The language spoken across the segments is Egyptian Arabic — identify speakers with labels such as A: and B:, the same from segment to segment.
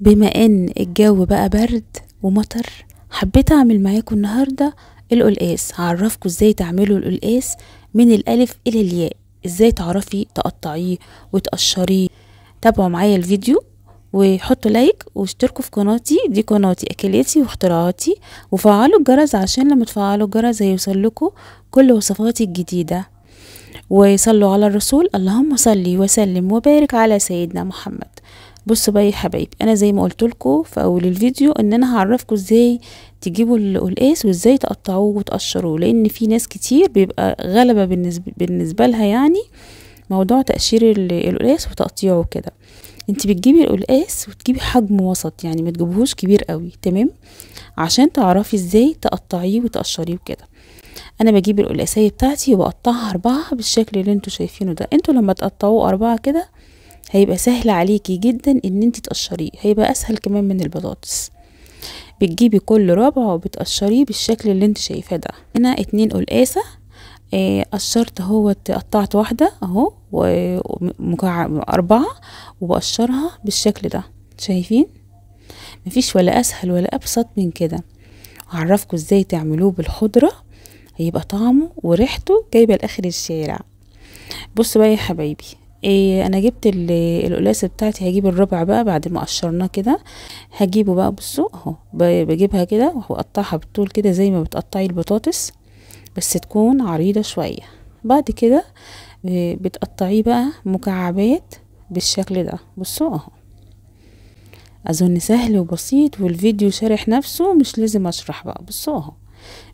A: بما ان الجو بقى برد ومطر، حبيت اعمل معاكم النهارده القلقاس. هعرفكم ازاي تعملوا القلقاس من الالف الى الياء، ازاي تعرفي تقطعيه وتقشريه. تابعوا معايا الفيديو وحطوا لايك واشتركوا في قناتي، دي قناتي اكلاتي واختراعاتي، وفعلوا الجرس عشان لما تفعلوا الجرس هيوصل لكم كل وصفاتي الجديدة. وصلوا على الرسول، اللهم صلي وسلم وبارك على سيدنا محمد. بصوا بقى يا حبايبي، انا زي ما قلت لكم في اول الفيديو ان انا هعرفكم ازاي تجيبوا القلقاس وازاي تقطعوه وتقشروه، لان في ناس كتير بيبقى غلبه بالنسبة لها يعني موضوع تقشير القلقاس وتقطيعه كده. انت بتجيبي القلقاس وتجيبي حجم وسط، يعني ما تجيبهوش كبير قوي، تمام، عشان تعرفي ازاي تقطعيه وتقشريه وكده. انا بجيب القلقاسيه بتاعتي وبقطعها 4 بالشكل اللي انتوا شايفينه ده. انتوا لما تقطعوه 4 كده هيبقى سهل عليكي جدا ان انت تقشريه، هيبقى اسهل كمان من البطاطس. بتجيبي كل ربع وبتقشريه بالشكل اللي انت شايفاه ده. هنا 2 قلقاسه، قشرت اهوت، قطعت واحدة اهو ومكعب 4 وبقشرها بالشكل ده. شايفين؟ مفيش ولا اسهل ولا ابسط من كده. هعرفكم ازاي تعملوه بالخضره، هيبقى طعمه وريحته جايبه لاخر الشارع. بصوا بقى يا حبايبي، انا جبت القلقاسه بتاعتي، هجيب الربع بقى بعد ما قشرناه كده، هجيبه بقى. بصوا اهو، بجيبها كده واقطعها بالطول كده زي ما بتقطعي البطاطس، بس تكون عريضة شوية. بعد كده بتقطعيه بقى مكعبات بالشكل ده. بصوا اهو، اظن سهل وبسيط والفيديو شارح نفسه، مش لازم اشرح بقى. بصوا اهو،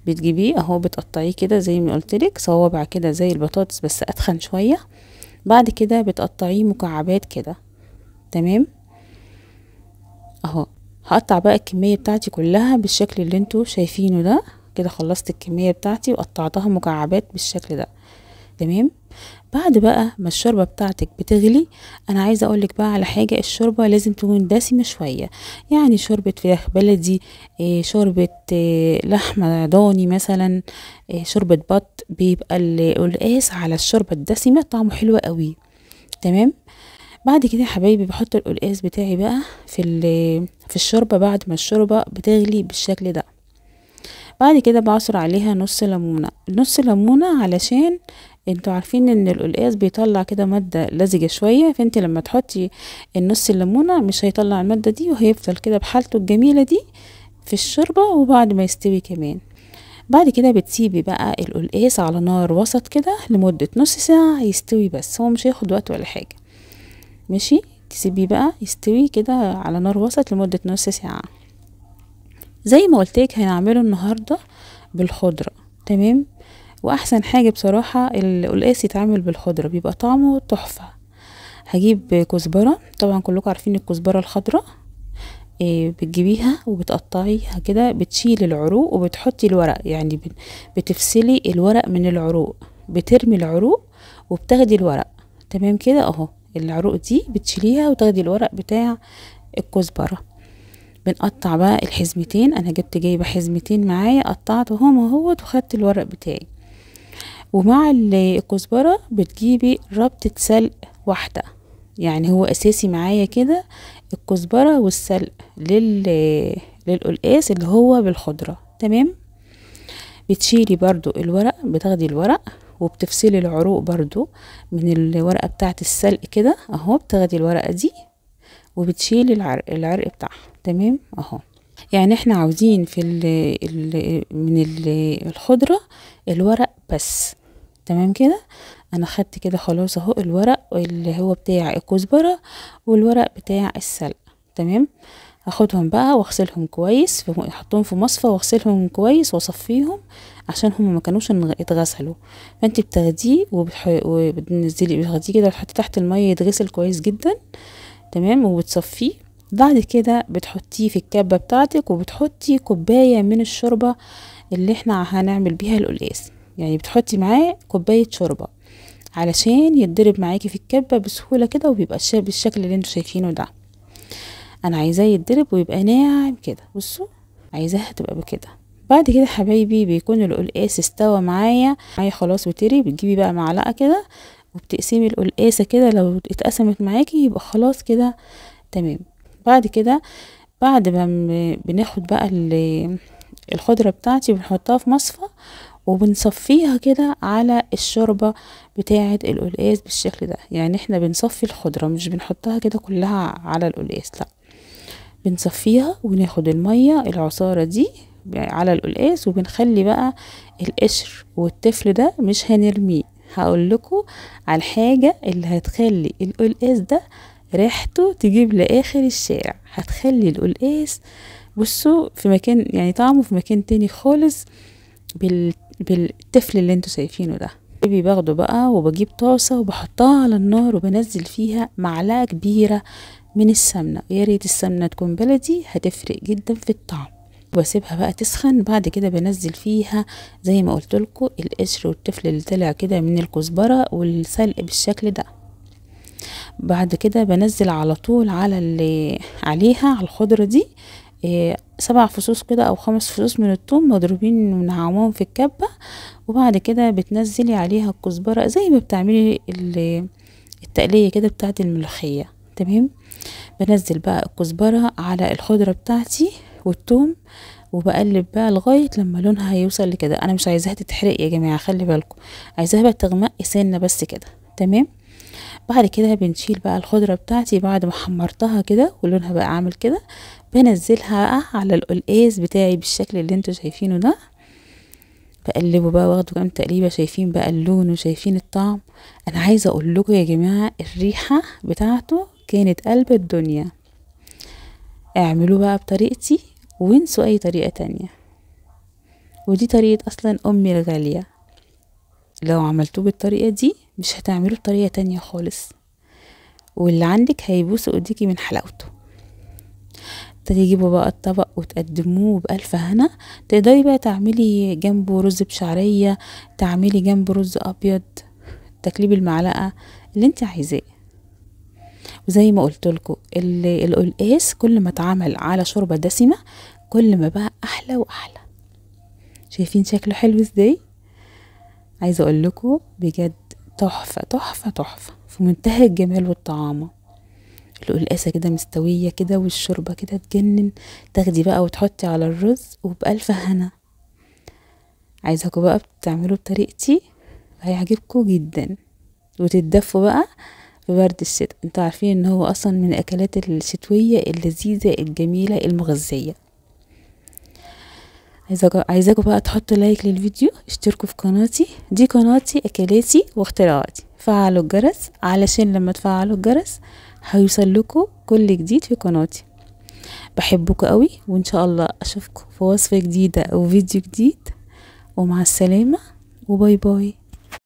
A: بتجيبيه اهو، بتقطعيه كده زي ما قلتلك صوابع كده زي البطاطس بس اتخن شوية. بعد كده بتقطعيه مكعبات كده، تمام اهو. هقطع بقى الكمية بتاعتي كلها بالشكل اللي انتوا شايفينه ده كده. خلصت الكمية بتاعتي وقطعتها مكعبات بالشكل ده، تمام. بعد بقى ما الشوربة بتاعتك بتغلي، انا عايزه اقولك بقى على حاجة، الشوربة لازم تكون دسمة شوية، يعني شوربة فراخ بلدي، شوربة لحمه ضاني مثلا، شوربة بط، بيبقى القلقاس على الشوربة الدسمة طعمه حلو قوي، تمام. بعد كده يا حبايبي بحط القلقاس بتاعي بقى في الشوربة بعد ما الشوربة بتغلي بالشكل ده. بعد كده بعصر عليها نص ليمونه، نص ليمونه علشان انتوا عارفين ان القلقاس بيطلع كده مادة لزجه شوية، فانت لما تحطي النص الليمونه مش هيطلع المادة دي، وهيفضل كده بحالته الجميلة دي في الشوربة وبعد ما يستوي كمان. بعد كده بتسيبي بقى القلقاس على نار وسط كده لمدة نص ساعة يستوي، بس هو مش هياخد وقت ولا حاجة، ماشي. تسيبيه بقى يستوي كده على نار وسط لمدة نص ساعة. زي ما قلتلك هنعمله النهارده بالخضره، تمام. واحسن حاجة بصراحة القلقاس يتعمل بالخضره، بيبقى طعمه تحفة. هجيب كزبره، طبعا كلكم عارفين الكزبره الخضراء، بتجيبيها وبتقطعيها كده، بتشيلي العروق وبتحطي الورق، يعني بتفصلي الورق من العروق، بترمي العروق وبتاخدي الورق، تمام كده اهو. العروق دي بتشيليها وتاخدي الورق بتاع الكزبره. بنقطع بقى الحزمتين، انا جايبه حزمتين معايا، قطعتهم اهوت وخدت الورق بتاعي. ومع الكزبره بتجيبي ربطه سلق واحدة، يعني هو اساسي معايا كده الكزبره والسلق للقلقاس اللي هو بالخضره، تمام. بتشيلي برضو الورق، بتاخدي الورق وبتفصلي العروق برضو من الورقة بتاعه السلق كده اهو، بتاخدي الورقة دي وبتشيلي العرق بتاعها، تمام اهو. يعني احنا عاوزين في ال من الخضرة الورق بس، تمام كده. انا خدت كده خلاص اهو الورق اللي هو بتاع الكزبره والورق بتاع السلق، تمام. هاخدهم بقى واغسلهم كويس، احطهم في مصفى واغسلهم كويس واصفيهم عشان هم ما كانوش اتغسلوا. فانت بتاخديه وبتنزلي، بتاخديه كده وتحطيه تحت المية يتغسل كويس جدا، تمام، وبتصفيه. بعد كده بتحطيه في الكبه بتاعتك، وبتحطي كوباية من الشوربة اللي احنا هنعمل بيها القلقاس، يعني بتحطي معاه كوباية شوربة علشان يتضرب معاكي في الكبه بسهولة كده، وبيبقى بالشكل اللي انتوا شايفينه ده. انا عايزاه يتضرب ويبقى ناعم كده، بصوا عايزاها تبقى بكده. بعد كده حبايبي بيكون القلقاس استوى معايا خلاص وتري. بتجيبي بقى معلقه كده وبتقسمي القلقاسه كده، لو اتقسمت معاكي يبقى خلاص كده تمام. بعد كده بعد ما بناخد بقى الخضرة بتاعتي بنحطها في مصفى وبنصفيها كده على الشوربة بتاعة القلقاس بالشكل ده. يعني احنا بنصفي الخضرة، مش بنحطها كده كلها على القلقاس، لا بنصفيها وناخد المية العصارة دي على القلقاس، وبنخلي بقى القشر والتفل ده مش هنرميه. هقول لكم على الحاجة اللي هتخلي القلقاس ده ريحته تجيب لآخر الشارع، هتخلي القلقاس بصوا في مكان، يعني طعمه في مكان تاني خالص بالتفل اللي انتوا شايفينه ده. باخده بقى وبجيب طاسة وبحطها على النار وبنزل فيها معلقة كبيرة من السمنة، يا ريت السمنة تكون بلدي، هتفرق جدا في الطعم. واسيبها بقى تسخن. بعد كده بنزل فيها زي ما قلت لكم القشر والتفل اللي طلع كده من الكزبرة والسلق بالشكل ده. بعد كده بنزل على طول على اللي عليها على الخضرة دي 7 فصوص كده او 5 فصوص من الثوم مضروبين ونعمهم في الكبة. وبعد كده بتنزلي عليها الكزبرة زي ما بتعملي التقلية كده بتاعت الملوخية. تمام. بنزل بقى الكزبرة على الخضرة بتاعتي والثوم وبقلب بقى لغاية لما لونها هيوصل لكده. انا مش عايزاها تتحرق يا جماعة، خلي بالكم، عايزاها بقى تغمق سنة بس كده. تمام. بعد كده بنشيل بقى الخضرة بتاعتي بعد ما حمرتها كده ولونها بقى عامل كده، بنزلها بقى على القلقاس بتاعي بالشكل اللي انتوا شايفينه ده. بقلبه بقى واخده كام تقليبه، شايفين بقى اللون وشايفين الطعم. انا عايزه اقول لكم يا جماعة الريحة بتاعته كانت قلب الدنيا. اعملوه بقى بطريقتي وانسوا اي طريقه تانية، ودي طريقه اصلا امي الغالية. لو عملتوه بالطريقة دي مش هتعملوه بطريقة تانية خالص، واللي عندك هيبوس ايديكي من حلاوته. تجيبوا بقى الطبق وتقدموه بألف هنا. تقدري بقى تعملي جنبه رز بشعرية، تعملي جنبه رز ابيض، تاكليه بالمعلقة اللي انت عايزاه. وزي ما قلت لكم القلقاس كل ما اتعمل على شوربة دسمة كل ما بقى احلى واحلى. شايفين شكله حلو ازاي؟ عايزه اقول لكم بجد تحفة تحفة تحفة في منتهى الجمال والطعامه. القلقاسه كده مستوية كده والشوربه كده تجنن. تاخدي بقى وتحطي على الرز وبألف هنا. عايزاكم بقى بتعملوا بطريقتي، هيعجبكم جدا وتتدفوا بقى في برد الشتاء. انتوا عارفين ان هو اصلا من الاكلات الشتوية اللذيذة الجميلة المغذية. عايزاكم بقى تحطوا like للفيديو، اشتركوا في قناتي، دي قناتي اكلاتي واختراعاتي. فعلوا الجرس علشان لما تفعلوا الجرس هيوصل لكم كل جديد في قناتي. بحبكم قوي، وان شاء الله اشوفكم في وصفه جديدة او فيديو جديد. ومع السلامة و bye bye.